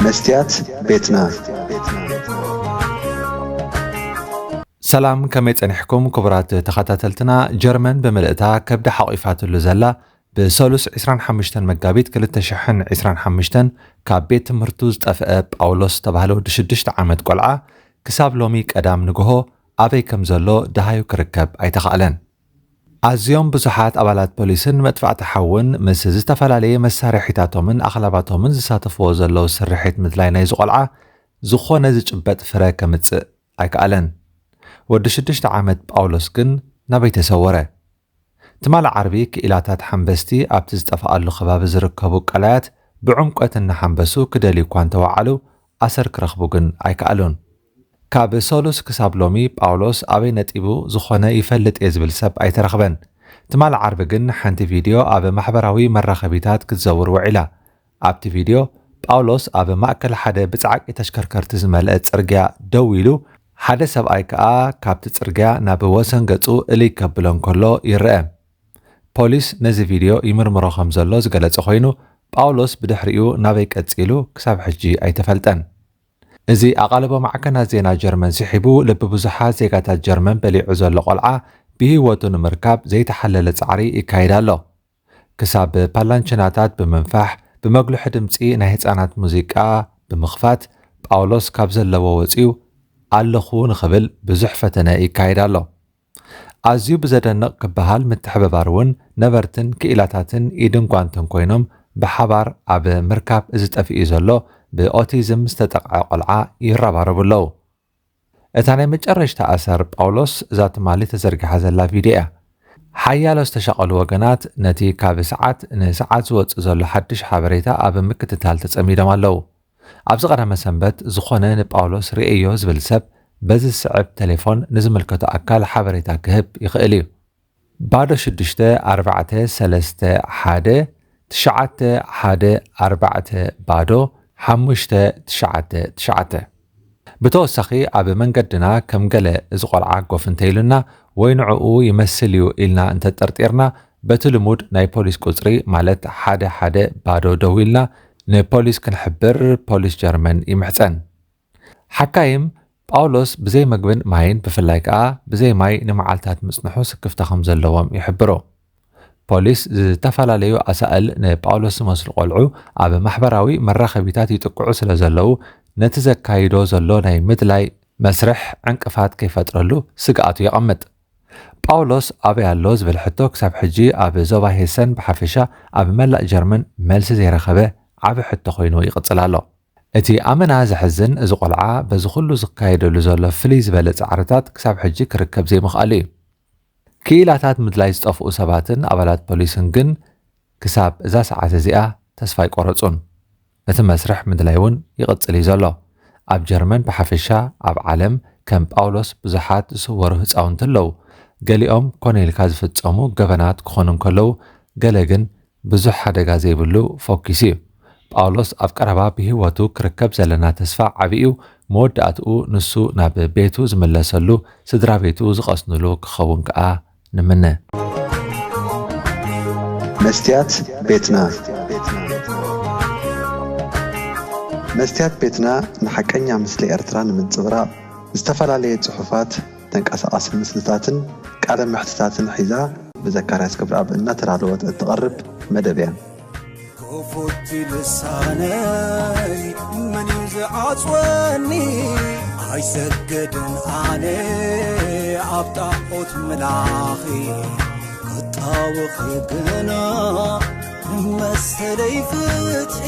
መስትያት ቤትና። ሰላም፣ ከመይ ጸኒሕኩም ክቡራት ተኸታተልትና? ጀርመን ብምልእታ ከብዳ ሓቒፋትሉ ዘላ፣ ብሰሉስ ዕስራን ሓሙሽተን መጋቢት ክልተ ሽሕን ዕስራን ሓሙሽተን ካብ ቤት ትምህርቱ ዝጠፍአ ጳውሎስ ዝተባህለ ወዲ ሽዱሽተ ዓመት ቆልዓ ክሳብ ሎሚ ቀዳም ንግሆ ኣበይ ከም ዘሎ ደሃዩ ክርከብ ኣይተኻእለን። ኣዝዮም ብዙሓት ኣባላት ፖሊስን መጥፋእቲ ሓውን ምስ ዝተፈላለየ መሳርሒታቶምን ኣኽላባቶምን ዝሳተፍዎ ዘለዉ ስርሒት ምድላይ ናይዚ ቆልዓ ዝኾነ ዝጭበጥ ፍረ ከምጽእ ኣይከኣለን። ወዲ ሽዱሽተ ዓመት ጳውሎስ ግን ናበይ ተሰወረ? ትማሊ ዓርቢ ክኢላታት ሓንበስቲ ኣብቲ ዝጠፍኣሉ ከባቢ ዝርከቡ ቀላያት ብዕምቆት እናሓንበሱ ክደልዩ እኳ እንተወዓሉ፣ ኣሰር ክረኽቡ ግን ኣይከኣሉን። ካብ ሰሉስ ክሳብ ሎሚ ጳውሎስ ኣበይ ነጢቡ ዝኾነ ይፈልጥ እየ ዝብል ሰብ ኣይተረኽበን። ትማሊ ዓርቢ ግን ሓንቲ ቪድዮ ኣብ ማሕበራዊ መራኸቢታት ክትዘውር ውዒላ። ኣብቲ ቪድዮ ጳውሎስ ኣብ ማእከል ሓደ ብጻዕቂ ተሽከርከርቲ ዝመልአ ጽርግያ ደው ኢሉ፣ ሓደ ሰብኣይ ከኣ ካብቲ ጽርግያ ናብ ወሰን ገጹ እልይ ከብሎ እንከሎ ይርአ። ፖሊስ ነዚ ቪድዮ ይምርምሮ ከም ዘሎ ዝገለጸ ኮይኑ፣ ጳውሎስ ብድሕሪኡ ናበይ ቀጺሉ ክሳብ ሕጂ ኣይተፈልጠን። እዚ ኣቓልቦ ማዕከናት ዜና ጀርመን ስሒቡ ልቢ ብዙሓት ዜጋታት ጀርመን በሊዑ ዘሎ ቆልዓ ብህይወቱ ንምርካብ ዘይተሓለለ ጻዕሪ ይካየድ ኣሎ። ክሳብ ፓላንችናታት ብምንፋሕ፣ ብመጉልሒ ድምጺ ናይ ህጻናት ሙዚቃ ብምኽፋት፣ ጳውሎስ ካብ ዘለዎ ወጺኡ ኣለኹ ንኽብል ብዙሕ ፈተነ ይካየድ ኣሎ። ኣዝዩ ብዘደንቕ ክበሃል ምትሕብባር እውን ነበርትን ክኢላታትን ኢድን ጓንትን ኮይኖም ብሓባር ኣብ ምርካብ እዚ ጠፊኡ ዘሎ ብኦቲዝም ዝተጠቕዐ ቆልዓ ይረባረቡ ኣለዉ። እታ ናይ መጨረሽታ ኣሰር ጳውሎስ እዛ ትማሊ ተዘርጊሓ ዘላ ቪድዮ እያ። ሓያሎ ዝተሻቐሉ ወገናት ነቲ ካብ ሰዓት ንሰዓት ዝወጽእ ዘሎ ሓድሽ ሓበሬታ ኣብ ምክትታል ተጸሚዶም ኣለዉ። ኣብዚ ቀዳመ ሰንበት ዝኾነ ንጳውሎስ ርእዮ ዝብል ሰብ በዚ ዝስዕብ ቴሌፎን ንዝምልከቶ ኣካል ሓበሬታ ክህብ ይኽእል እዩ። ባዶ ሽዱሽተ ኣርባዕተ ሰለስተ ሓደ ትሽዓተ ሓደ ኣርባዕተ ባዶ ሓሙሽተ ትሽዓተ ትሽዓተ። ብተወሳኺ ኣብ መንገድና ከም ገለ እዚ ቆልዓ ጎፍ እንተኢሉና ወይ ንዕኡ ይመስል እዩ ኢልና እንተጠርጢርና በቲ ልሙድ ናይ ፖሊስ ቁጽሪ ማለት ሓደ ሓደ ባዶ ደዊልና ንፖሊስ ክንሕብር ፖሊስ ጀርመን ይምሕጸን። ሓካይም ጳውሎስ ብዘይ መግብን ማይን ብፍላይ ከኣ ብዘይ ማይ ንመዓልታት ምጽንሑ ስክፍታ ከም ዘለዎም ይሕብሩ። ፖሊስ ዝተፈላለዩ ኣሳእል ንጳውሎስ ዝመስሉ ቆልዑ ኣብ ማሕበራዊ መራኸቢታት ይጥቅዑ ስለ ዘለዉ ነቲ ዘካይዶ ዘሎ ናይ ምድላይ መስርሕ ዕንቅፋት ከይፈጥረሉ ስግኣቱ የቐምጥ። ጳውሎስ ኣበይ ኣሎ ዝብል ሕቶ ክሳብ ሕጂ ኣብ ዞባ ሄሰን ብሓፈሻ ኣብ መላእ ጀርመን መልሲ ዘይረኸበ ዓቢ ሕቶ ኮይኑ ይቕጽል ኣሎ። እቲ ኣመና ዘሕዝን እዚ ቆልዓ በዚ ኩሉ ዝካየደሉ ዘሎ ፍልይ ዝበለ ጻዕርታት ክሳብ ሕጂ ክርከብ ዘይምኽኣሉ እዩ። ክኢላታት ምድላይ ዝጠፍኡ ሰባትን ኣባላት ፖሊስን ግን ክሳብ እዛ ሰዓት እዚኣ ተስፋ ኣይቆረጹን። እቲ መስርሕ ምድላይ እውን ይቕጽል እዩ ዘሎ። ኣብ ጀርመን ብሓፈሻ ኣብ ዓለም ከም ጳውሎስ ብዙሓት ዝስወሩ ህጻውንቲ ኣለዉ። ገሊኦም ኮነ ኢልካ ዝፍጸሙ ገበናት ክኾኑ እንከለዉ ገለ ግን ብዙሕ ሓደጋ ዘይብሉ ፎኪስ እዩ። ጳውሎስ ኣብ ቀረባ ብህይወቱ ክርከብ ዘለና ተስፋ ዓቢ እዩ። መወዳእትኡ ንሱ ናብ ቤቱ ዝምለሰሉ ስድራ ቤቱ ዝቐስንሉ ክኸውን ከኣ ንምነ። መስትያት ቤትና። መስትያት ቤትና ንሓቀኛ ምስሊ ኤርትራ ንምንጽብራቕ ዝተፈላለየ ጽሑፋት፣ ተንቀሳቓሲ ምስልታትን ቃለ መሕትታትን ሒዛ ብዘካርያስ ክብረኣብ እናተዳለወት እትቐርብ መደብ እያ። ክፉት ልሳነይ መን እዩ ዝዓጽወኒ? ኣይሰግድን ኣነ ኣብ ጣዖት ምላኺ ክጣወኺ ግና ንመሰለይ ፍትሒ